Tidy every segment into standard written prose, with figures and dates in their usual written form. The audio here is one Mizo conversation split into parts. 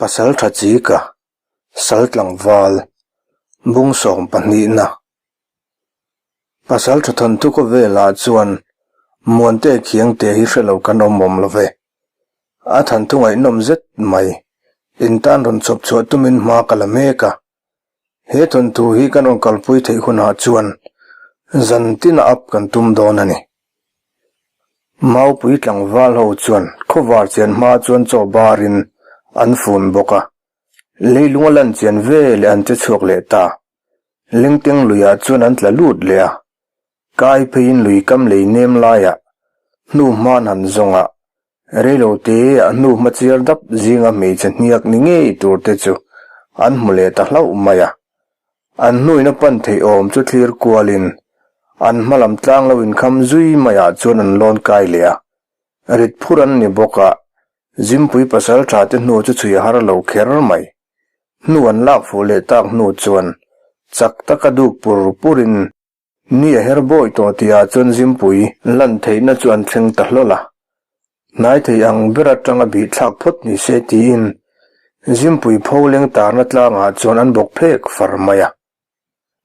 Pasalṭha Chika, Sal tlangval, bung sawm pahnihna. Pasalṭha thawnthu khawvelah chuan Muante Khiangte hi hre lo kan awm awm lo ve. A thanthu ngaihnawm zet mai, intan rawn chhawp chhuah tumin hma ka la mek a. He thawnthu hi kan rawn kalpui theih hunah chuan zan tina up kan tum dawn a ni. Maupui tlangval ho chuan khawvar chian hma chuan chaw barin an fun bawk a, leilung a lan chian ve leh an che chhuak leh ta. Lengteng luiah chuan an tla lut leh a, kai pheiin lui kam lei nem laiah hnu hman han zawng a, reilo te ah hnu hma chiar dap zinga hmeichhe hniak ni ngei tur te chu an hmu leh ta hlauh mai a. An hnuina pan theih awm chu thlir kualin an hma lam tlang lo inkham zui maiah chuan an lawn kai leh a, rit phur an ni bawk a, Zimpui pasal tha te hnu chu chhui a har lo kher mai. Hnu an lak fuh leh tak hnu chuan chak taka duk pur purin ni a her bawi tawh tihah chuan Zimpui lan theihna chu an thleng ta hlawl a. Hnai thei ang ber atanga bih thlak phawt ni se tiin Zimpui pho leng tarna tlangah chuan an bawk phek far mai a.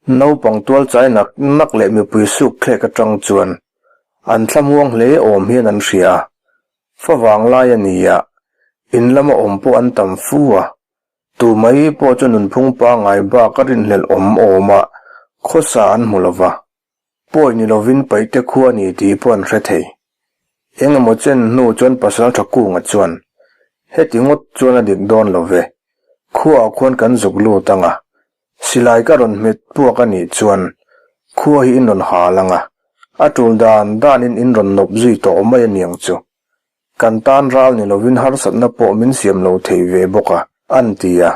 Naupang tual chai nak nak leh mipui suk thlek atang chuan an thlamuang hle awm hian an hria a. Favang lai a ni a, in lama awm pawh an tam fu a. Tu mai pawh chu nunphung pangngai bak a rinhlelh awm awm a, khawsa an hmu lo va. Pawi ni lovin paihte khua a ni tih pawh an hre thei. Eng emaw chen hnu chuan pasal tha kunga chuan, Heti ngawt chuan a dik dawn lo ve, khuaah khuan kan zuk lut ang a, Silai ka rawn hmet puak a nih chuan khua hi in rawn hal ang a, a tul dan danin in rawn nawp zui tawh mai a niang chu. Kan tan ral ni lovin harsatna pawh min siam lo thei ve bawk a, an ti a.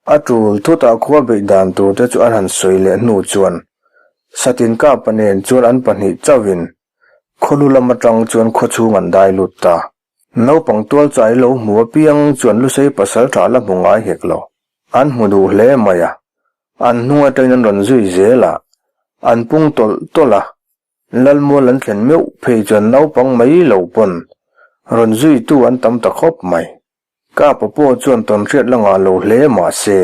A tul thutah khua beih dan tur te chu an han sawi leh hnu chuan Satin Kapa nen chuan an pahnih chauhin khawlu lam atang chuan khawchhung an dai lut ta. Naupang tual chai lo hmu apiang chuan Lusei pasal tha la hmu ngai hek lo. An hmu duh hle mai a. An hnung atangin an rawn zui zel a. An pung tawlh tawlh a. Lalmual an thlen meuh phei chuan naupang mai lo pawn rawn zuitu an tam ta khawp mai. Kapa pawh chuan tawnhriat la ngah lo hle mah se,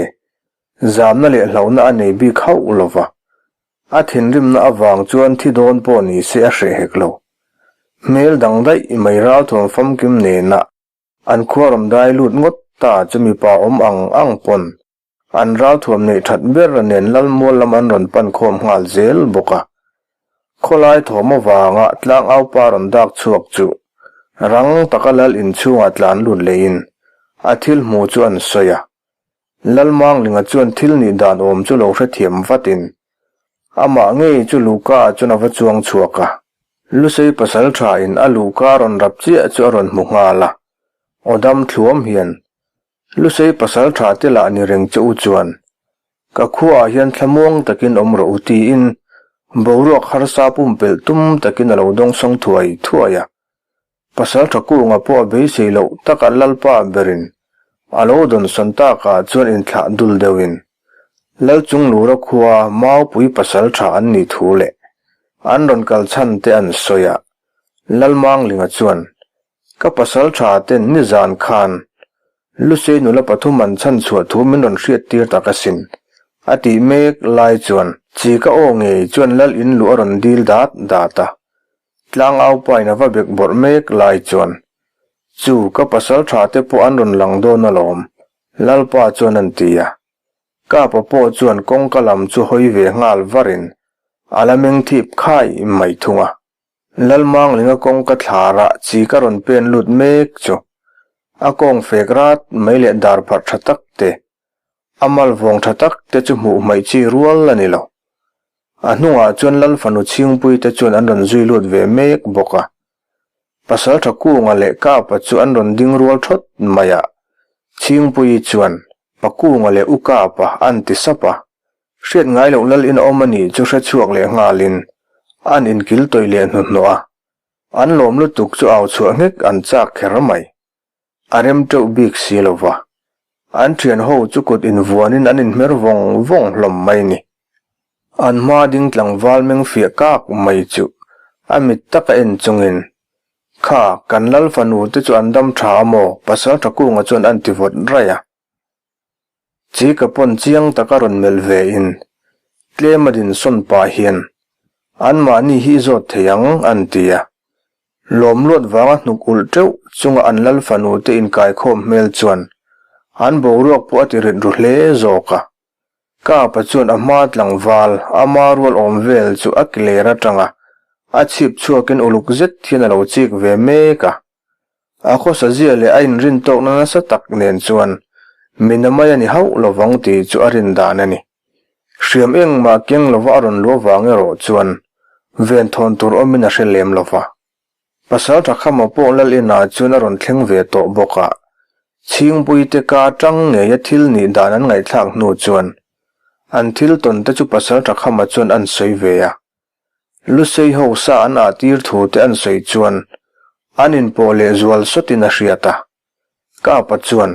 zamna leh hlauhna a nei bik hauh lo va. A thinrimna avang chuan thi dawn pawh ni se a hreh hek lo. Hmel dang daih mai ralthuam famkim nena an khuarawm dai lut ngawt ta chu mipa awm ang ang pawn an ralthuam neih that ber nen Lalmual lam an rawn pan khawm nghal zel bawk a. Khawlai thawm avanga tlangaupa rawn dak chhuak chu rang taka Lal inchhungah tlan lut leiin a thil hmu chu an sawi a. Lalmanglinga chuan thil nih dan awm chu lo hrethiam vatin amah ngei chu Luka ah chuan a va chuang chhuak a. Lusei pasal thain a Luka rawn rap chiah chu a rawn hmu nghal a, aw dam thluam hian, Lusei pasal tha te lah ni reng che u chuan ka khuaah hian thlamuang takin awm rawh u tiin boruak harsa pumpelh tum takin a lo dawngsawng thuai thuai a. Pasal tha kunga pawh a beisei loh taka Lalpa berin a lo dawnsawn takah chuan inthlah dul deuhin Lalchunglura khua Maupui pasal tha an nih thu leh an rawn kal chhan te an sawi a, Lalmanglinga chuan ka pasal tha ten nizan khan Lusei nula pathum an chhan chhuah thu min rawn hriat tir tak asin a tih mek lai chuan Chika aw ngei chuan Lal in luh a rawn dil dat dat a. Tlangau pain a va bek bawrh mek lai chuan, Chu, ka pasal tha te pawh an rawn lang dawn alawm, Lalpa chuan an ti a. Kapa pawh chuan kawngka lam chu hawi ve nghal varin a la meng thip khai mai thung a. Lalmanglinga kawngka thlarah chi ka rawn pen lut mek chu a kawng fek rat mai leh dar pharh tha tak te, a mal vawng tha tak te chu hmuh hmaih chi rual a ni lo. A hnungah chuan Lal fanu Chhingpui te chuan an rawn zui lut ve mek bawk a. Pasal tha Kunga leh Kapa chu an rawn ding rual thawt mai a, Chhingpuii chuan, Pa Kunga leh U Kapa an ti sap a. Hriat ngai loh Lal in a awm a nih chu hre chhuak leh nghalin an inkil tawih leh hnuhnawh a. An lawm lutuk chu au chhuah nghek an chak kher mai. A rem teuh bik si lo va. An thian ho chu kut invuanin an inhmer vawng vawng hlawm mai ni. An hma ding tlangval meng fiah kak mai chu a mit taka en chungin, Kha, kan lal fanu te chu an dam tha a maw? Pasal Thakunga chuan an ti vawt raih a. Chika pawn chiang taka rawn melh ve in, tlem a dinsawn pah hian, Anmahni hi i zawt thei ang, an ti a. Lawmluat vanga hnuk ulh teuh chunga an lal fanu te inkaikhawm hmel chuan an boruak pawh a ti rit ru hle zawk a. Kapa chuan a hma tlangval, ama rual awm vel chu a kiler atanga a chhip chhuakin uluk zet hian a lo chik ve mek a. A khawsa zia leh a inrintawkna nasa tak nen chuan mina mai a ni hauh lovang tih chu a rin dan a ni. Hriam engmah keng lova a rawn luah vang erawh chuan venthawn tur awmin a hre lem lova. Pasal tha khama pawh lal inah chuan a rawn thleng ve tawh bawk a, Chhingpuite ka atang ngeia thil nih dan an ngaihthlak hnu chuan an thil tawn te chu pasal tha khama chuan an sawi ve a. Lusei ho sa an ah tir thu te an sawi chuan an inpawh leh zual sawtin a hriat a. Kapa chuan,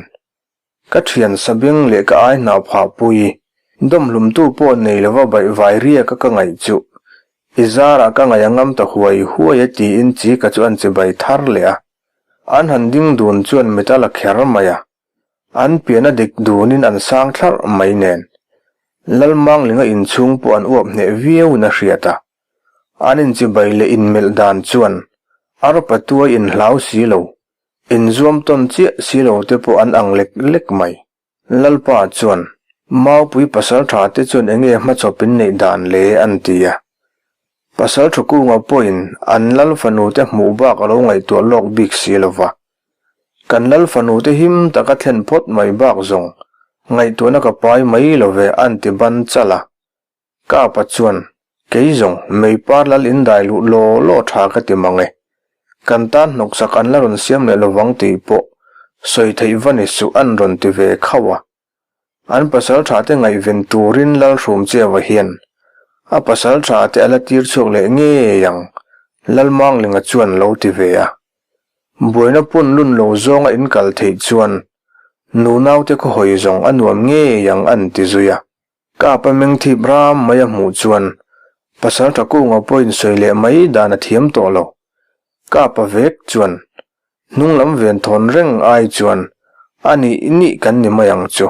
Ka thian sabeng leh ka ai hnau phah pui, dawmhlumtu pawh nei lova baih vai riak a ka ngaih chu, i zarah ka ngaih a ngam ta huai huai e tiin Chika chu an chibai thar leh a. An han ding dun chuan mit a la kher mai a. An pian a dik dunin an sang thlarh mai nen. Lalmanglinga inchhung pawh an uap hneh viauin a hriat a. An inchibai leh inmelh dan chuan arpa tuai inhlau si lo, inzuam tawn chiah si lo te pawh an ang lek lek mai. Lalpa chuan, Maupui pasal tha te chuan enge hmachhawp in neih dan le? an ti a. Pasal tha kunga pawhin an lal fanu te hmuh bak a lo ngaihtuah lawk bik si lo va. Kan lal fanu te him taka thlen phawt mai bak zawng ngaihtuahna ka pai mai lo ve an ti ban chalh a. Kapa chuan, Kei zawng, Meipar lal in dai luh law law tha ka ti mang e. Kan tan hnawksak an la rawn siam leh lovang tih pawh sawi theih va ni suh an rawn ti ve khauh a. An pasal tha te ngaihven turin Lalhrum Chiava hian a pasal tha te a la tir chhuak leh ngei ang, Lalmanglinga chuan lo ti ve a. Buaina pun lun lo zawnga in kal theih chuan nunaute khawhawi zawng a nuam ngei ang an ti zui a. Kapa meng thip ram mai a hmuh chuan pasal tha kunga pawhin sawi leh mai dan a thiam tawh lo. Kapa vek chuan hnung lam ven thawn reng ai chuan a nih nih kan ni mai ang chu.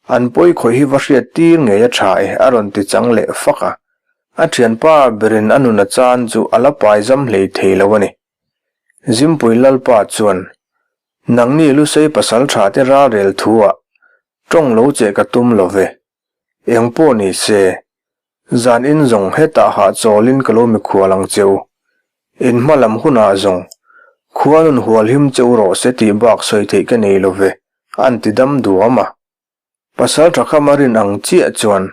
An pawi khawih hi va hriat tir ngei a tha e a rawn ti chang leh fak a. A thianpa berin a nun a chan chu a la pai zam hlei thei lo a ni. Zimpui Lalpa chuan nangni Lusei pasal tha te ralrel thu ah Tawng lo che ka tum lo ve. Eng pawh ni se, zan in zawng hetah hahchawlin ka lo mikhual ang che u. In hma lam hunah zawng, khua nun hual him che u rawh se tih bak sawi theih ka nei lo ve, an ti dam duam a. Pasal tha kham a rin ang chiah chuan,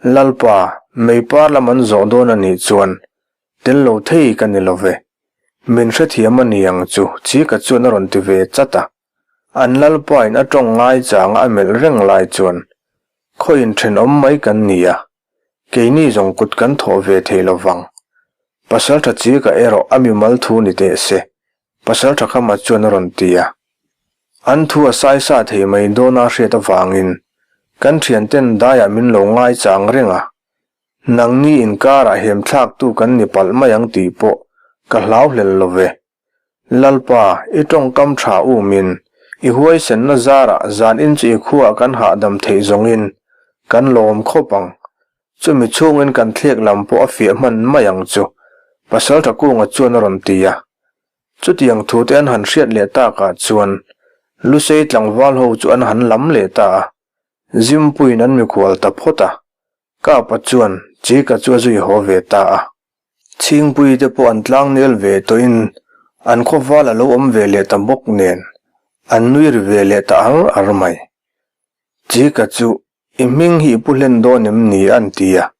Lalpa, meipar lam an zawh dawn a nih chuan, tel lo thei ka ni lo ve. Min hrethiam a ni ang chu, Chika chuan a rawn ti ve chat a. An lalpain a tawng ngai changa a melh reng lai chuan, Khawiin thenawm mai kan ni a, keini zawng kut kan thawh ve thei lo vang. Pasaltha Chika erawh a mimal thu ni teh se, Pasaltha Khama chuan a rawn ti a. An thu a saisa thei mai dawna hriat avangin kan thianten daiah min lo ngai chang reng a, nangni inkarah hemthlaktu kan ni palh mai ang tih pawh ka hlau hlel lo ve. Lalpa, i tawngkam tha umin, i huaisenna zarah zanin chu i khuaah kan hahdam theih zawngin kan lawm khawp ang. Chumi chhungin kan thlek lam pawh a fiah hman mai ang chu, Pasaltha Kunga chuan a rawn ti a. Chutiang thute an han hriat leh takah chuan Lusei tlangval ho chu an han lam leh ta a, Zimpuiin an mikhual ta phawt a. Kapa chuan Chika chu a zui haw ve ta a. Chhingpui te pawh an tlangnel ve tawhin an khawval a lo awm ve leh ta bawk nen an nui ri ve leh ta ar ar mai. Chika chu i hming hi i pu hlen dawn em ni an ti a.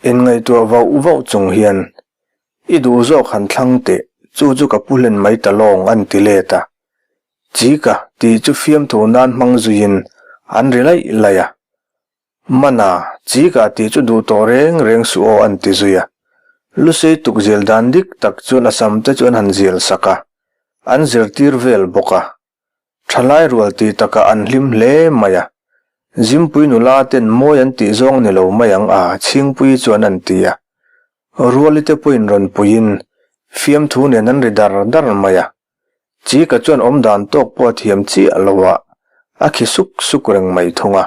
Inngaihtuah vauh vauh chung hian i duh zawk han thlang teh chu chu ka pu hlen mai ta lawng an ti let a. Chika tih chu fiamthu nan hmang zuiin an ri laih laih a. Mana, Chika tih chu duh tawh reng reng suh aw an ti zui a. Lusei tuk zel dan dik tak chuan a sam te chu an han zial sak a, an zirtir vel bawk a. Thalai rual tih takah an hlim hle mai a. Zimpui nula ten mawi an tih zawng ni lo mai ang a, Chhingpuii chuan an ti a. Ruali te pawhin rawn puiin fiamthu nen an ri dar dar mai a. Chika chuan awmdan tawk pawh a thiam chiah lo a, a khi suk suk reng mai thung a.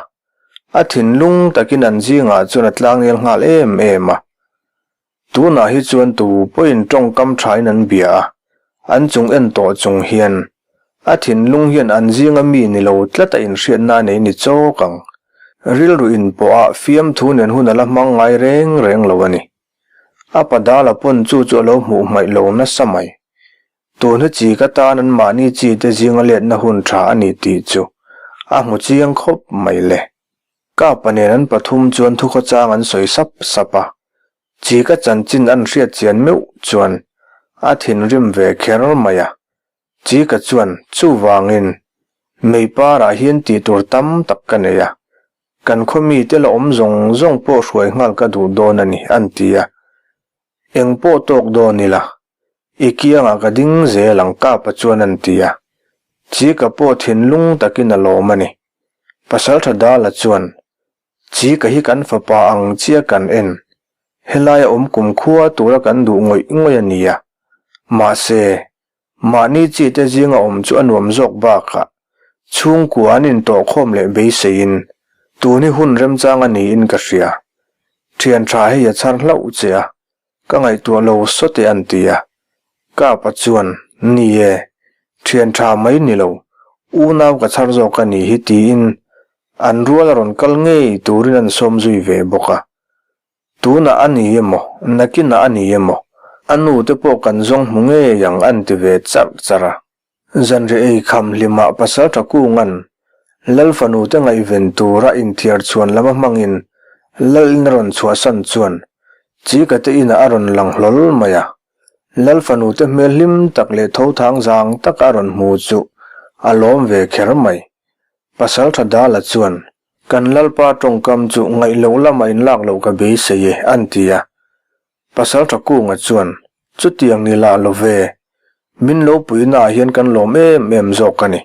A thinlung takin an zingah chuan a tlangnel nghal em em a. Tunah hi chuan tu pawhin tawngkam thain an bia a, an chung en tawh chung hian a thinlung hian an zinga mi ni lo tlat a inhriatna a nei ni chawk ang. Rilru inpawh a fiamthu nen hun a la hmang ngai reng reng lo a ni. A padala pawn chu chu a lo hmuh hmaih lo nasa mai. Tun hi chi ka tan an mahni chi te zinga letna hun tha a ni tih chu a hmu chiang khawp mai le. Kapa nen an pathum chuan thukhawchang an sawi sap sap a, chi ka chanchin an hriat chian meuh chuan a thinrim ve kher mai a. Chika chuan chuvangin mei parah hian tih tur tam tak ka nei a, kan khaw mite la awm zawng zawng pawh hruai nghal ka duh dawn a ni an ti a. Eng pawh tawk dawn ila, i kiangah ka ding zel ang Kapa chuan an ti a. Chika pawh thinlung takin a lawm a ni. Pasaltha Dala chuan Chika hi kan fapa ang chiah kan en. Helaia awm kumkhua tura kan duh ngawih ngawih a nia. Mahse, mahni chi te zinga awm chu a nuam zawk bakah chhungkua an intawhkhawm leh beiseiin tun hi hun remchang a niin ka hria. Thian tha hei a chhar hlauh che a, Ka ngaihtuah lo sawte an ti a. Kapa chuan, Ni e, thian tha mai ni lo, unau ka chhar zawk a ni hi tiin an rual a rawn kal ngei turin an sawm zui ve bawk a. Tunah a ni emaw, nakinah a ni emaw, a nu te pawh kan zawng hmu ngei ang an ti ve charh charh a. Zanriah ei kham hlimah pasal tha kunga'n Lal fanu te ngaihven tura inthiar chhuan lama hmangin Lal in a rawn chhuahsan chuan Chika te inah a rawn lang hlawl mai a. Lal fanu te hmel hlim tak leh tho thang zang taka a rawn hmu chu a lawm ve kher mai. Pasal tha Dala chuan, Kan Lalpa tawngkam chu ngaih loh lamah inlak loh ka beisei e, an ti a. Pasal tha Kunga chuan, Chutiang ni lah lo ve, min lo puihnaah hian kan lawm em em zawk a ni.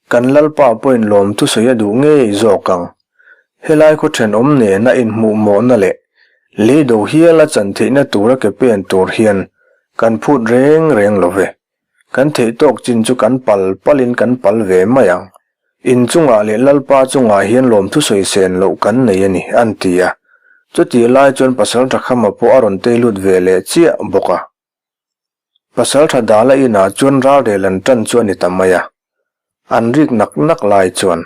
Kan Lalpa pawhin lawm thusawi a duh ngei zawk ang. Helai khaw thenawm nena inhmuhmawhna leh leido hiala chan theihna tura ke pen tur hian kan phut reng reng lo ve. Kan theih tawk chin chu kan pal palin kan pal ve mai ang. In chungah leh Lalpa chungah hian lawmthu sawi sen loh kan nei a ni, an ti a. Chutih lai chuan Pasalṭha Khama pawh a rawn tei lut ve leh chiah bawk a. Pasalṭha Dala inah chuan ralrel an ṭan chu a ni ta mai a. An rik nak nak lai chuan,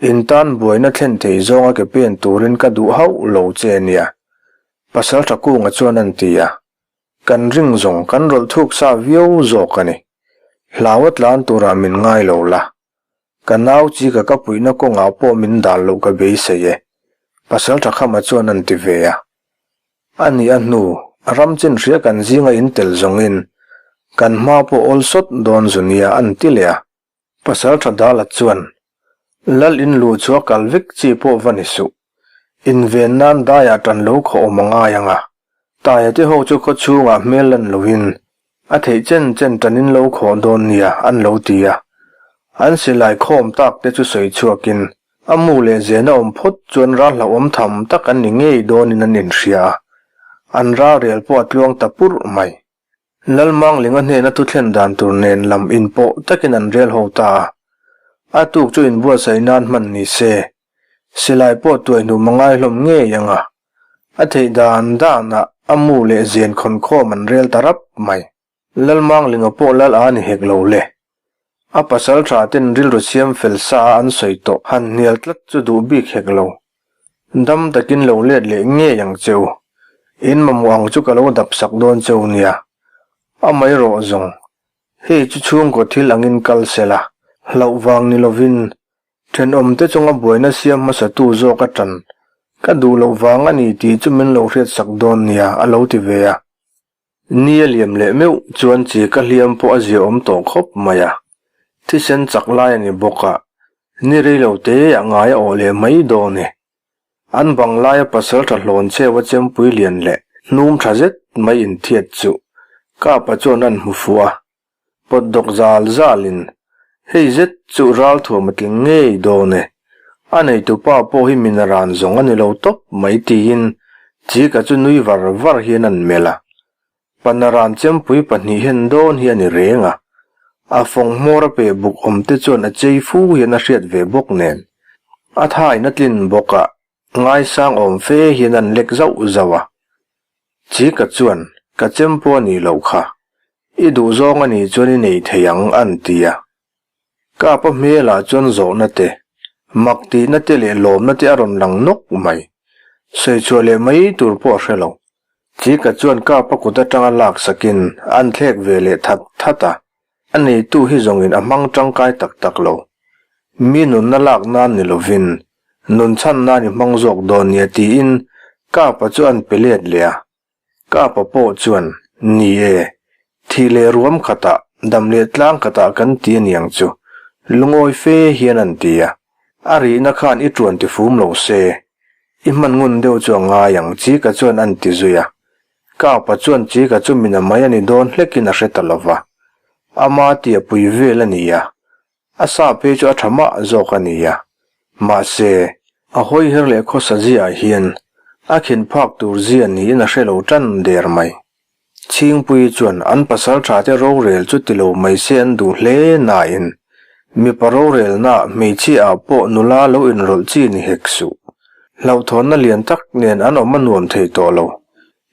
In tan buaina thlen thei zawnga ke pen turin ka duh hauh lo che a nia, Pasalṭha Kunga chuan an ti a. Kan ring zawng kan rawlh thuk sa viau zawk a ni. Hlau a tlan turah min ngai lo la. Ka nau chi ka ka puihna kawngah pawh min dal loh ka beisei e. Pasal tha khama chuan an ti ve a. A nih a hnu, ram chin hria kan zinga in tel zawngin kan hma pawh awl sawt dawn zu nia an ti leh a. Pasal tha Dala chuan, Lal in luh chu a kal vek chi pawh va ni suh. Inven nan daiah tan lo khaw awm a ngai ang a. Taia te ho chu khaw chhungah hmel lan loin a theih chen chen tan in lo khawh dawn nia an lo ti a. An silai khawm tak te chu sawi chhuakin a mu leh zena awm phawt chuan ral hlauhawm tham tak an ni ngei dawnin an inhria a. An ralrel pawh a tluang ta purh mai. Lalmanglinga hnena thuthlen dan tur nen lam inpawh takin an rel ho ta a. A tuk chu inbuatsaih nan hman ni se, silai pawh tuai hnum a ngai hlawm ngei ang a. A theih dan danah a mu leh zen khawnkhawm an rel ta rap mai. Lalmanglinga pawh lal a ni hek lo le. A pasal tha ten rilru siam fel sa a an sawi tawh han hnial tlat chu duh bik hek lo. Dam takin lo let leh ngei ang che u. In mamawh ang chu ka lo dap sak dawn che u nia. Amaherawh zawng, hei chu chhungkaw thil angin kal se la, hlauh vang ni lovin, thenawmte chunga buaina siam hmasatu zawk a tan ka duh loh vang a ni tih chu min lo hriat sak dawn nia, a lo ti ve a. Ni a liam leh meuh chuan chi ka hliam pawh a ziaawm tawh khawp mai a, thisen chak lai a ni bawk a, ni rei lo te ah ngai a awh leh mai dawn e. An bang laia pasal tha hlawn cheu a chempui lian leh hnum tha zet mai inthiat chu Kapa chuan an hmu fuh a, Pawt dawk zal zalin, Hei zet chu ralthuam a tling ngei dawn e. A neitupa pawh hi min ran zawng a ni lo tawp mai tiin Chika chu nui var var hian an melh a. Panaran chempui pahnih hen dawn hi a ni reng a. A fawng hmawr a peh buk awm te chuan a chei fu hian a hriat ve bawk nen. A thain a tlin bawk a, ngaisang awm fe hian an lek zauh zauh a. Chika chuan, Ka chem pawh a nih loh kha. I duhzawng a nih chuan i nei thei ang, an ti a. Kapa hmelah chuan zawhna te, mak tihna te leh lawmna te a rawn lang nawk mai. Sawichhuah leh mai tur pawh a hre lo. Chika chuan Kapa kut atanga laksakin an thlek ve leh that that a. A neitu hi zawngin a hmang tangkai tak tak lo. Mi nunna lak nan ni lovin, nun chhan nan i hmang zawk dawn nia tiin Kapa chu an pe let leh a. Kapa pawh chuan, Ni e, thih leh ruam khatah, dam leh tlang khatah kan ti a niang chu, lungawi fe hian an ti a. A rihna khan i tuan tifum lo se, i hman ngun deuh chu a ngai ang Chika chuan an ti zui a. Kapa chuan Chika chu mina mai a ni dawn hlekin a hre ta lo va. Ama tia pui vel a ni a, a sa phei chu a tha mah zawk a ni a. Mahse, a hawiher leh khawsa ziaah hian a khin phak tur zia niin a hre lo tan der mai. Chhingpui chuan an pasal tha te rorel chu ti lo mai se an duh hle nain, mipa rorelnaah hmeichhia ah pawh nula lo inrawlh chi ni hek suh. Hlauhthawnna lian tak nen an awm a nuam thei tawh lo.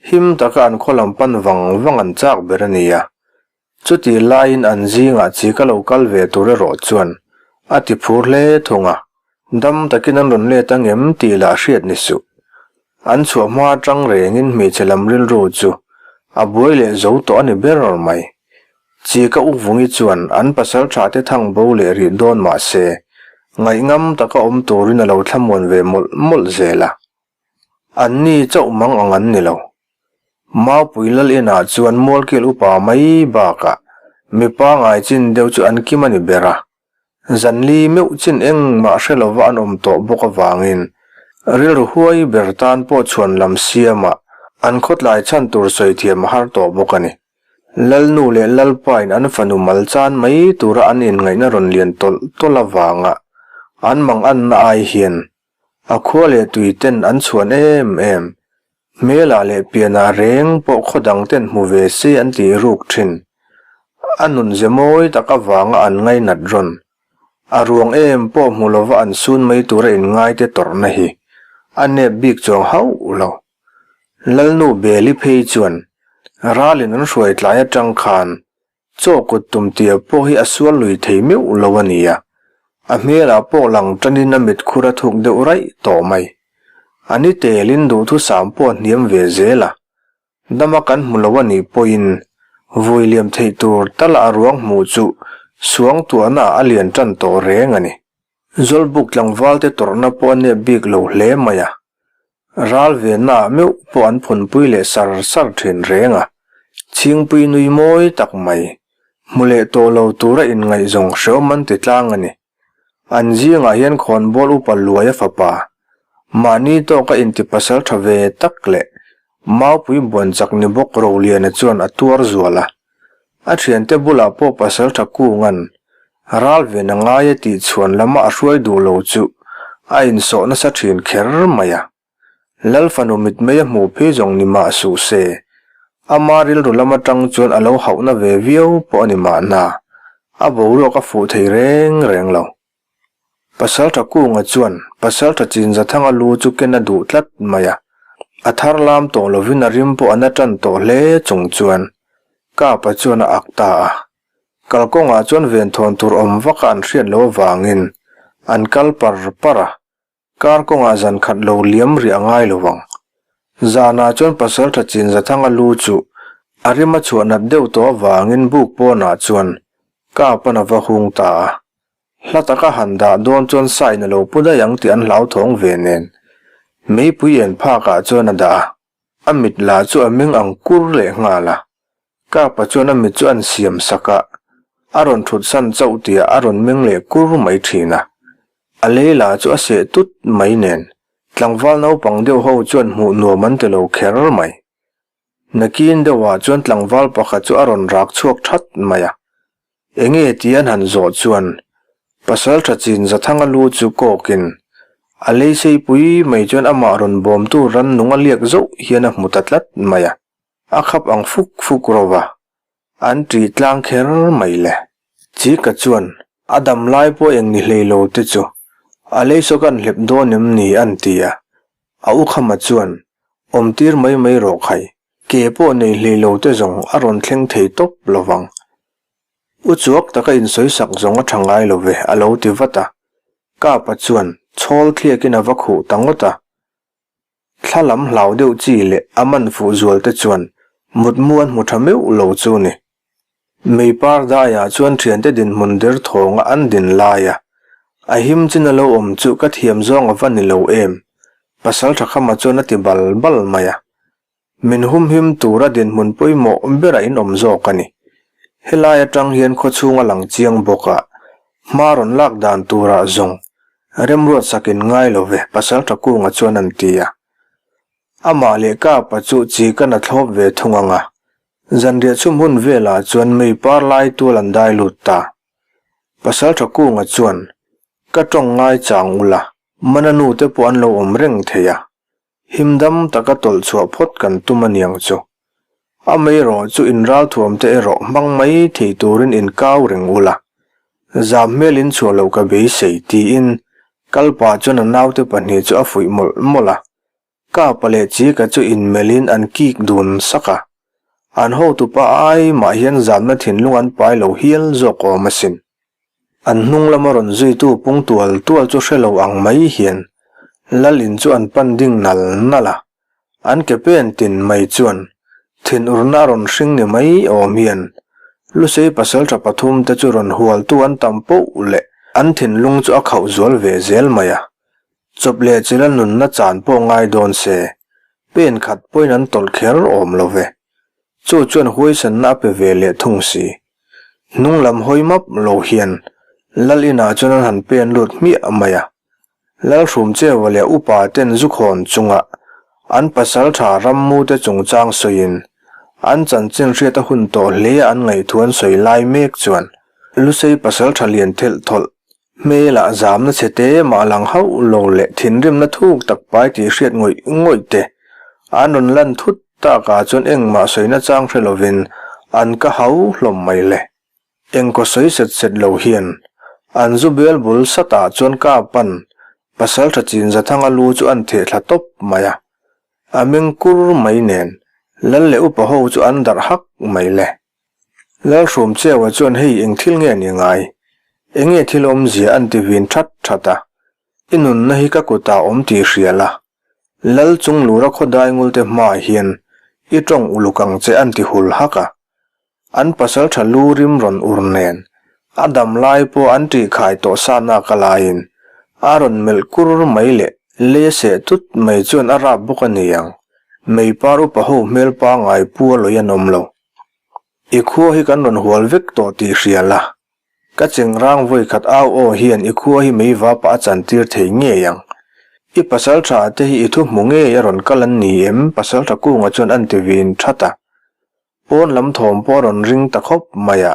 Him taka an khaw lam pan vang vang an chak ber a ni a. Chutih laiin an zingah chi ka lo kal ve tur erawh chuan a ti phur hle thung a, dam takin an rawn let ang em tih lah hriat ni suh. An chhuah hma atang rengin hmeichhe lam rilru chu a buai leh zo tawh a ni ber mai. Chi ka ukvungi chuan an pasal tha te thang bo leh rih dawn mah se, ngaihngam taka awm turin a lo thlamuan ve mawlh mawlh zel a. Anni chauh mang ang an ni lo. Maupui lal inah chuan mualkil upa mai bakah mipa ngai chin deuh chu an kim a ni ber a. Zanli meuh chin engmah hre lova an awm tawh bawk avangin rilru huai ber tan pawh chhuan lam siamah an khawtlai chhan tur sawi thiam a har tawh bawk a ni. Lalnu leh Lalpain an fanu mal chan mai tura an inngaihna rawn lian tawlh tawlh avanga an manganna ai hian A khua leh tui ten an chhuan em em. Hmelah leh pianah reng pawh khaw dang ten hmu ve se an tih ruk thin. A nun ze mawi tak avanga an ngainat rawn. A ruang em pawh hmu lova an sun mai tura inngaite tawrhna hi a nep bik chuang hauh lo. Lalnu Beli phei chuan ralin an hruai tlai atang khan Chaw kut tum tia pawh hi a sual lui thei meuh lo a nia. A hmelah pawh lang tanin a mit khur a thuk deuh raih tawh mai. A ni telin duhthusam pawh a hniam ve zel a. Dama kan hmu lo a nih pawhin vui liam theih tur tala a ruang hmuh chu suangtuahnaah a lian tan tawh reng a ni. Zawlbuk tlangvalte tawrhna pawh a nep bik lo hle mai a. Ral vennaah meuh pawh an phunpui leh sar sar thin reng a, chhingpui nui mawi tak mai, hmu leh tawh lo tura inngaihzawng hreawm an ti tlang a ni. An zingah hian khawnbawl upa Luaia fapa, mahni tawka inti pasal tha ve tak leh Maupui buanchak ni bawk Roliana chuan a tuar zual a. A thiante bulah pawh pasal tha kunga'n ral ven a ngai a tih chhuan lama a hruai duh lo chu a insawh nasa thin kher mai a. Lal fanu mitmei a hmuh phei zawng ni mah suh se, ama rilru lam atang chuan a lo hauhna ve viau pawh a ni mahna, a boruak a fuh thei reng reng lo. Pasalṭha Kunga chuan Pasalṭha Chinzathanga lu chu ken a duh tlat mai a, a thar lam tawh lovin a rim pawh a na ṭan tawh hle chung chuan Kapa chuan a ak ta a. Kalkawngah chuan venthawn tur awm vaka an hriat loh avangin an kal par par a, Kar kawngah zan khat lo liam rih a ngai lo vang. Zanah chuan Pasalṭha Chinzathanga lu chu a rim a chhuah nat deuh tawh avangin buk pawnah chuan Kapa'n a va hung ta a. Hla taka han dah dawn chuan sain a lo pu daih ang tih an hlauthawng ve nen. Meipui en phakah chuan a dah a, a mit lah chu a meng ang kur leh nghal a. Kapa chuan a mit chu an siam sak a, a rawn thut san chauh tihah a rawn meng leh kur mai thin a. A lei lah chu a seh tut mai nen, tlangval naupang deuh ho chuan hmuh nuam an ti lo kher mai. Nakin deuhah chuan tlangval pakhat chu a rawn rak chhuak that mai a. Enge tih an han zawh chuan pasal tha chin Zathanga lu chu kawkin a lei seipui mai chuan amah rawn bawmtu rannung a liak zauh hian a hmu ta tlat mai a, a khap ang fuk fuk ro va, an ṭih tlang kher mai le. Chika chuan a dam lai pawh eng ni hlei lo te chu. A lei saw kan hlep dawn em ni an ti a. A u Khama chuan, Awmtir mai mai rawh khai, ke pawh nei hlei lo te zawng a rawn thleng thei tawp lo vang. U chuak taka insawisak zawng a tha ngai lo ve a lo ti vat a. Kapa chuan chhawl thliakin a va khuh ta ngawt a. Thla lam hlau deuh chi leh a man fuh zual te chuan mutmu an hmu tha meuh lo chu ni. Mei par daiah chuan thiante dinhmun der thawnga an din laia a him chin a lo awm chu ka thiam zawng a va ni lo em, pasal tha khama chuan a ti bal bal mai a. Min humhim tura dinhmun pawimawh berah in awm zawk a ni. Helai atang hian khawchhung a lang chiang bawk a, hma rawn lak dan turah zawng remruat sak in ngai lo ve, Pasal Thakunga chuan an ti a. Amah leh Kapa chu chi ka na thlawp ve thung ang a, zanriah chhum hun velah chuan mei par lai tual an dai lut ta. Pasal Thakunga chuan, Ka tawng ngai chang ula, mana nu te pawh an lo awm reng thei a, Him dam taka tawlh chhuah phawt kan tum a niang chu. Amaherawh chu in ralthuam te erawh hmang mai thei turin in kau reng ula. Zam hmel in chhuah loh ka beisei tiin kalpa chuan a naute pahnih chu a fuih mawlh mawlh a. Kapa leh Chika chu inmelhin an kik dun sak a. An hotupa ai mah hian zamna thinlung an pai lo hial zawk awm asin. An hnung lama rawn zuitu pung tual tual chu hre lo ang mai hian Lal in chu an pan ding nal nal a, an ke pen tin mai chuan thinurna a rawn hring ni mai awm hian Lusei pasaltha pathum te chu rawn hualtu an tam poh leh an thinlung chu a khauh zual ve zel mai a, chawp leh chila nunna chan pawh ngai dawn se pen khat pawhin an tawlh kher awm lo ve. Chu chuan huaisanna a pe ve leh thung si. Hnung lam hawi map lo hian Lal inah chuan an han pen lut hmiah mai a. Lal Hrumcheua leh upa ten zu khawn chunga an pasal tha rammu te chungchang sawiin an chanchin hriat a hun tawh hle a an ngaih an sawi lai mek chuan Lusei pasal tha lian thelh thawlh Hmelah zamna chhe te mah lang hauh lo leh thinrimna thuk tak pai tih hriat ngawih ngawih te an rawn lan thut takah chuan engmah sawina chang hre lovin an ka hau hlawm mai le. Engkaw sawi set set lo hian an zu bel bul satah chuan ka pan pasaltha Chinzathanga lu chu an theh thla tawp mai a, a meng kur mai nen lal leh upa ho chu an darh hak mai le. Lalhrawmcheua chuan hei eng thil nge ni ngai? Enge thil awmzia an ti vin that that a, I nunna hi ka kutah awm tih hria la, Lal chung lura khawdai ngulte hmaah hian i tawng uluk ang che an ti hul hak a. An pasaltha lu rim rawn ur nen, a dam lai pawh an tih khai tawh sa nak a laiin a rawn melh kur mai leh lei a seh tut mai chuan a rap bawk a ni ang, meipar upa ho hmel pangngai pu a lawi an awm lo. I khua hi kan rawn hual vek tawh tih hria la, ka chengrang vawi khat au aw hian i khua hi mei vapa a chantir thei ngei ang. I pasal tha te hi i thu hmu ngei a rawn kal an ni em? Pasal tha kunga chuan an ti vin that a. Pawn lam thawm pawh a rawn ring ta khawp mai a,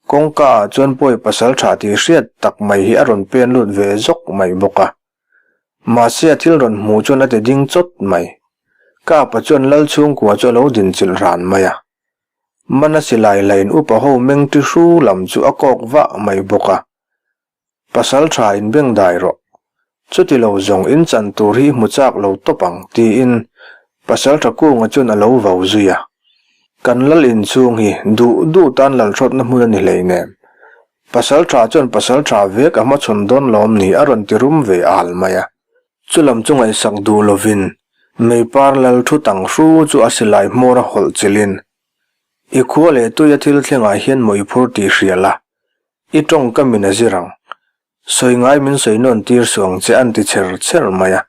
kawngka ah chuan pawi pasal tha tih hriat tak mai hi a rawn pen lut ve zawk mai bawk a. Mahse a thil rawn hmuh chuan a ti ding chawt mai. Kapa chuan lal chhungkua chu a lo din chilh ran mai a. Mana silai lain upa ho meng ti hru lam chu a kawk vah mai bawk a. Pasal tha in beng dai rawh. Chuti lo zawng in chan tur hi hmu chak lo tawp ang tiin pasal tha kunga chuan a lo vau zui a. Kan lal inchhung hi duh duh tan lal hrawtna hmun a ni hleinem. Pasal tha chuan pasal tha vek a hmachhawn dawn lawm ni a rawn ti rum ve al mai a. Chu lam chu ngaihsak duh lovin Meipar lal thu tang hru chu a silai hmawr a hawlh chilhin, I khua leh tuia thil thlengah hian maw i phur tih hria la, i tawngkamin a zir ang. Sawi ngai min sawi nawn tir suh ang che an ti chher chher mai a.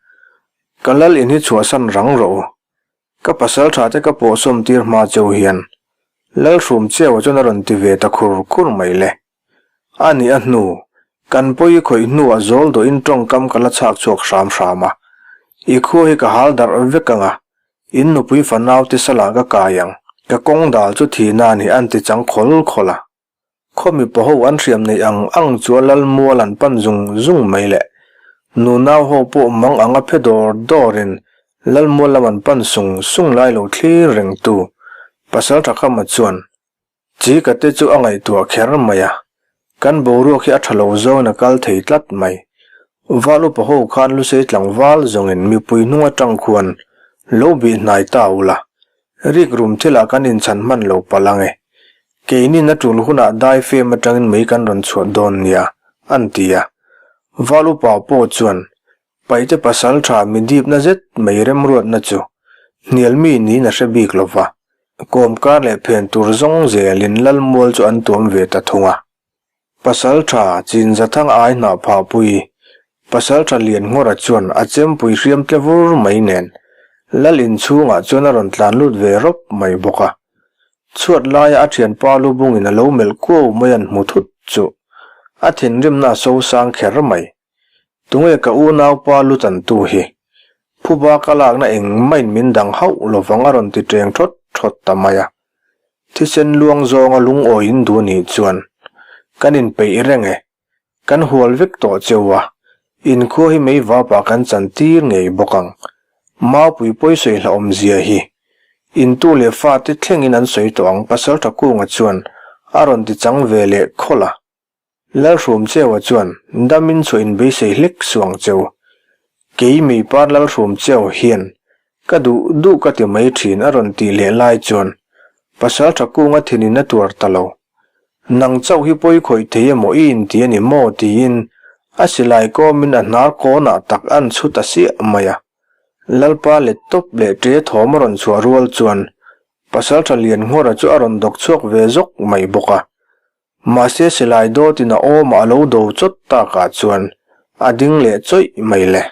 Ka lal in hi chhuahsan rang rawh u. Ka pasal tha te ka pawhsawm tir hma cheu hian Lalhrum Cheua chuan a rawn ti ve ta khur khur mai le. A nih a hnu, kan pawi khawih hnuah zawl dawhin tawngkam ka la chhak chhuak hram hram a. I khua hi ka hal darh vek ang a, in nupui fanau te salah ka kai ang, ka kawng dal chu thihna a ni an ti chang khawl khawl a. Khaw mipa ho an hriam neih ang ang chu a lal mual an pan zung zung mai le. Nunau ho pawh mang ang a phe dawr dawrin lal mual lam an pan sung sung lai lo thlir reng tu Pasal Thakhama chuan Chika te chu a ngaihtuah kher mai a, kan boruak hi a tha lo zawngin a kal thei tlat mai. Val upa ho khan Lusei tlangval zawngin mipui hnung atang khuan lo bih hnai ta ula, rik rum thilah kan inchhan hman lo palh ang e. Keinin a tul hunah dai fem atangin mei kan rawn chhuah dawn nia, an ti a. Val upa pawh chuan Paihte pasal tha mi dipna zet mai remruatna chu hnial mi niin a hre bik lo va, kawmkar leh phen tur zawng zelin Lalmual chu an tuam ve ta thung a. Pasal tha Chinzathang ai hnah phahpui pasal tha Lianngawra chuan a chempui hriam tle vur mai nen Lal inchhungah chuan a rawn tlan lut ve rawp mai bawk a. Chhuat laia a thianpa lu bungin a lo melh kuau mai an hmu thut chu a thinrimna a sosang kher mai. Tunge ka unaupa lu tantu hi? Phuba ka lakna engmah in min dang hauh lovang a rawn ti teng thawt thawt ta mai a. Thisen luang zawnga lungawi in duh nih chuan kan inpeih reng e. Kan hual vek tawh cheu a, inkhua hi mei vapah kan chan tir ngei bawk ang. Maupui pawi sawi hlauhawm zia hi. Intu leh fate thlengin an sawi tawh ang Pasaltha Kunga chuan a rawn ti chang ve leh khawlh a. Lalhrum Cheua chuan damin chhuah in beisei hlek suh ang cheu. Kei Meipar Lalhrum Cheu hian ka duh duh ka ti mai thin a rawn tih leh lai chuan Pasaltha Kunga thinin a tuar ta lo. Nang chauh hi pawi khawih thei emaw i inti a ni maw tiin a silai kawmin a hnar kawnah tak an chhu ta siah mai a. Lalpa let tawp leh ṭe thawm a rawn chhuah rual chuan Pasaltha Lianngawra chu a rawn dawk chhuak ve zawk mai bawk a. Mahse silai dawtin a awmah a lo do chawt takah chuan a ding leh chawih mai le.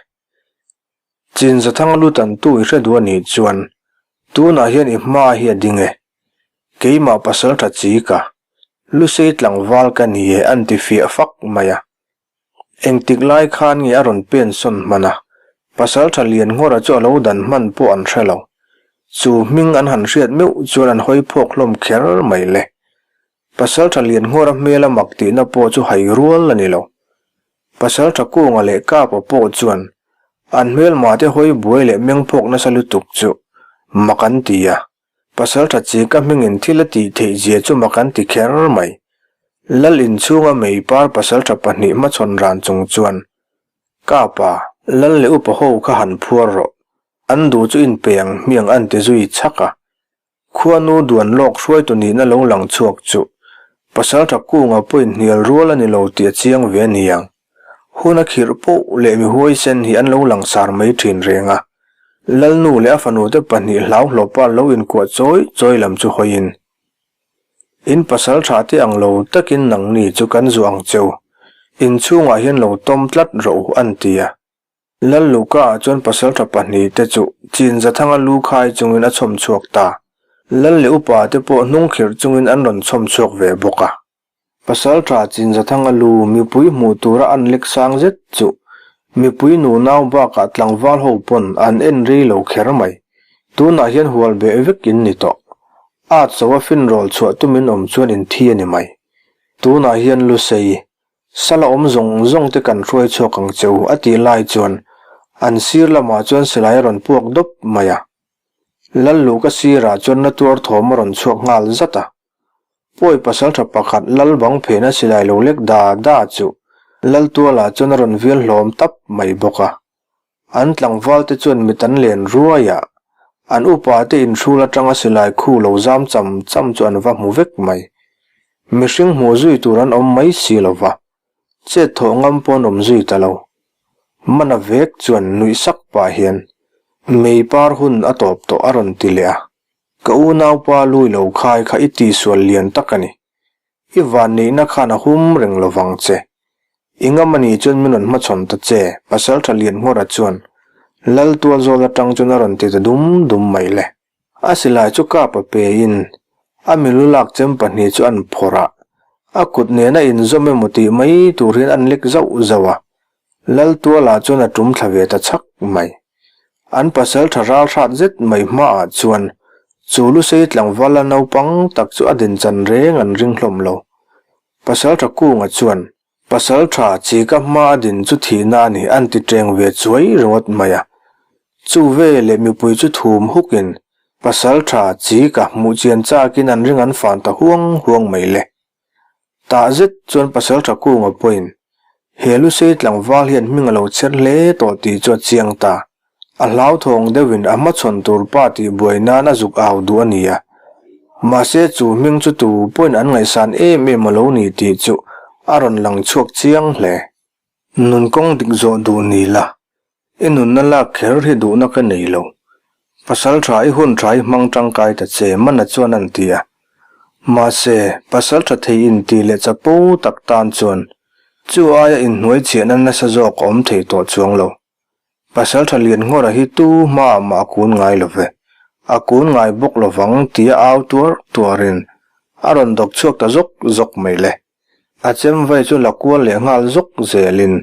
Chinzathanga lu tantu i hre duh a nih chuan tunah hian i hma hi a ding e. Keimah pasal tha chi ka, Lusei tlangval ka ni e an ti fiah fak mai a. Engtik lai khan nge a rawn pen sawn hman a, pasal tha lian nghawra chu a lo dan hman pawh an hre lo. Chu hming an han hriat meuh chuan an hawi phawk hlawm kher mai le. Pasalṭha Lianngawra hmela mak tihna pawh chu hai rual a ni lo. Pasalṭha Kunga leh Kapa pawh chuan an hmelmate hawi buai leh mengphawk nasa lutuk chu mak an ti a, Pasalṭha Chika hmingin thil a tih theih zia chu mak an ti kher mai. Lal inchhunga meipar pasalṭha pahnih hmachhawn ran chung chuan, Kapa, Lal leh upa ho kha han phuar rawh, an duh chu inpe ang hmiang an ti zui chhak a. Khuanu duan lawk hruaitu nihna lo lang chhuak chu Pasalṭha Kunga pawhin hnial rual a ni lo tih a chiang ve a ni ang. Hun a khirh poh leh mi huaisen hi an lo langsar mai ṭhin reng a. Lalnu leh a fanute pahnih hlauhlawpa lo inkuah chawi chawi lam chu hawiin, In pasalṭha te ang lo takin nangni chu kan zuah ang cheu, inchhungah hian lo tawm tlat rawh u an ti a. Lal Luka ah chuan pasalṭha pahnihte chu Chinzathanga lu khai chungin a chhawm chhuak ta. Lal leh upa te pawh hnung khirh chungin an rawn chhawm chhuak ve bawk a. Pasalṭha Chinzathanga lu mipui hmuh tura an lek sang zet chu mipui nunau bakah tlangval ho pawn an en rei lo kher mai. Tunah hian hual beh vek in ni tawh. At so a finrawl chhuah tumin awm chuan in thi a ni mai. Tunah hian Lusei Sala awm zawng zawng te kan hruai chhuak ang che u a tih lai chuan an sir lamah chuan silai a rawn puak dawp mai a. Lalluka sirah chuan na tuar thawm a rawn chhuak nghal zat a. Pawi pasaltha pakhat lal bang phena silai lo lek da da chu Laltualah chuan a rawn vial hlawm tap mai bawk a. An tlangval te chuan mit an len ruai a, an upa te inhrul atanga silai khu lo zam cham cham chu an va hmu vek mai. Mihring hmuh zui tur an awm mai si lo va, chet thawh ngam pawh an awm zui ta lo. Mana vek chuan nuih sak pah hian, Mei par hun a tawp tawh a rawn ti leh a, Ka unaupa lui lo khai kha i tihsual lian tak a ni. I vanneihna khan a hum reng lo vang che. I ngam a nih chuan min rawn hmachhawn ta che, Pasalṭha Lianngawra chuan Lal tualzawl aṭang chuan a rawn ti ta dum dum mai le. A silai chu kap a pe in a milu lak chem pahnih chu an phawrh a, a kut nena inzawm emaw tih mai tur hian an lek zauh zauh a. Lal tualah chuan a tum thla ve ta chhak mai. An pasal tha ral hrat zet mai hmaah chuan chu Lusei tlangval la naupang tak chu a dinchan reng an ring hlawm lo. Pasal tha Kunga chuan, Pasal tha Chika hma a din chu thihna a ni an ti teng ve chuai ringawt mai a. Chu veleh mipui chu thum hukin Pasal tha Chika hmuh chian chakin an ring an fan ta huang huang mai le. Tah zet chuan Pasalṭha Kunga pawhin, He Lusei tlangval hian hming a lo chher hle tawh tih chu a chiang ta. A hlauthawng deuhin a hmachhawn tur pa tih buai nan a zuk au duh a ni a. Mahse chu hming chu tu pawhin an ngaihsan em em a lo ni tih chu a rawn lang chhuak chiang hle. Nun kawng dik zawh duh ni la, I nunna lak kher hi duhna ka nei lo. Pasal tha i hun tha i hmang tangkai ta che mana chuan an ti a. Mahse, pasal tha thei inti leh chapo tak tan chuan chu aia inhnuai chhiahna nasa zawk a awm thei tawh chuang lo. Pasal tha lian nghawra hi tu hmaah mah a kun ngai lo ve. A kun ngai bawk lovang tia au tuar tuarin a rawn dawk chhuak ta zawk zawk mai le. A chem vai chu la kual leh nghal zawk zelin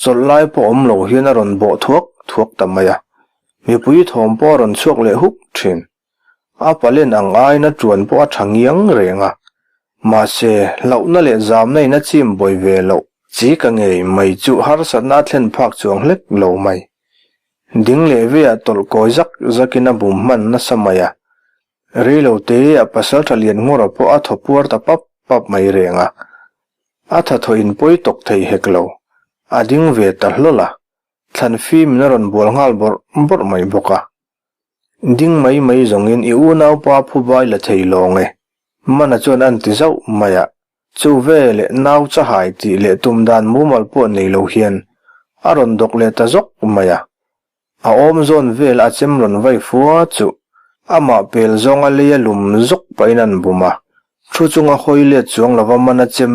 chawlh lai pawh awm lo hian a rawn bawh thuak thuak ta mai a, mipui thawm pawh a rawn chhuak leh huk thin. A palen ang aiin a tuan pawh a tha ngiang reng a, mahse hlauhna leh zamna in a chim buai ve loh chi ka ngei mai chu harsatna a thlen phak chuang hlek lo mai. Ding leh veah tawlh kawi zak zakin a bum hman nasa mai a, Reilo te a pasaltha lian ngawra pawh a thaw puar ta pap pap mai reng a, a tha thaw in pawi tawk thei hek lo, a ding ve ta hlawl a, thlan fim in a rawn bual nghal bawrh bawrh mai bawk a. Ding mai mai zawngin i unaupa phubai la thei lawng e, Mana chuan an ti zauh mai a, chu veleh nau chahai tih leh tum dan mumal pawh nei lo hian a rawn dawk leh ta zawk mai a, A awm zawn vel a chem rawn vai fua chu amah pel zawnga lei a lum zawk pahin an bum a, thu chunga hawi let chuang lova man a chem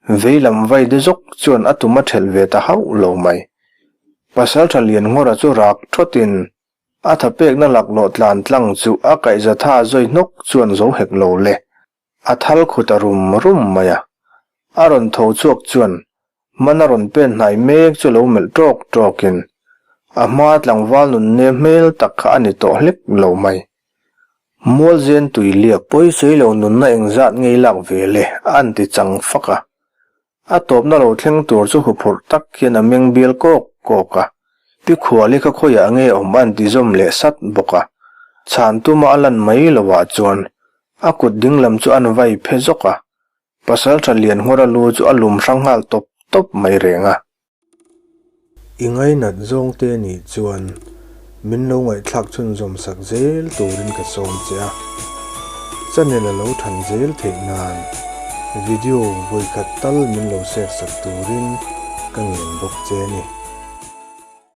vei lam vai de zawk chuan a tum a thelh ve ta hauh lo mai. Pasaltha Lianngawra chu rak thawtin a tha pekna laklawh tlan tlang chu a kaihza tha zawi hnawk chuan zo hek lo le. A thal khut a rum rum mai a, a rawn tho chhuak chuan man a rawn pen hnai mek chu lo melh tawk tawkin a hma tlangval nun nem hmel tak kha a ni tawh hlek lo mai. Mualzen tui liak pawisawi lo nunna engzat ngei lak ve le a an ti chang fak a. A tawpna lo thleng tur chu huphurh tak hian a meng bial kawk kawk a, Pi Khuali kha khawiah nge awm a inti zawm leh sat bawk a. Chhan tuma a lan mai lovah chuan a kut dinglam chu an vai phe zawk a, Pasaltha Lianngawra lu chu a lum hrang nghal tawp tawp mai reng a. I ngainat zawngte nih chuan min lo ngaihthlak chhunzawm sak zel turin ka sawm che a, channel a lo than zel theih nan video vawikhat tal min lo share sak turin ka ngen bawk che a ni.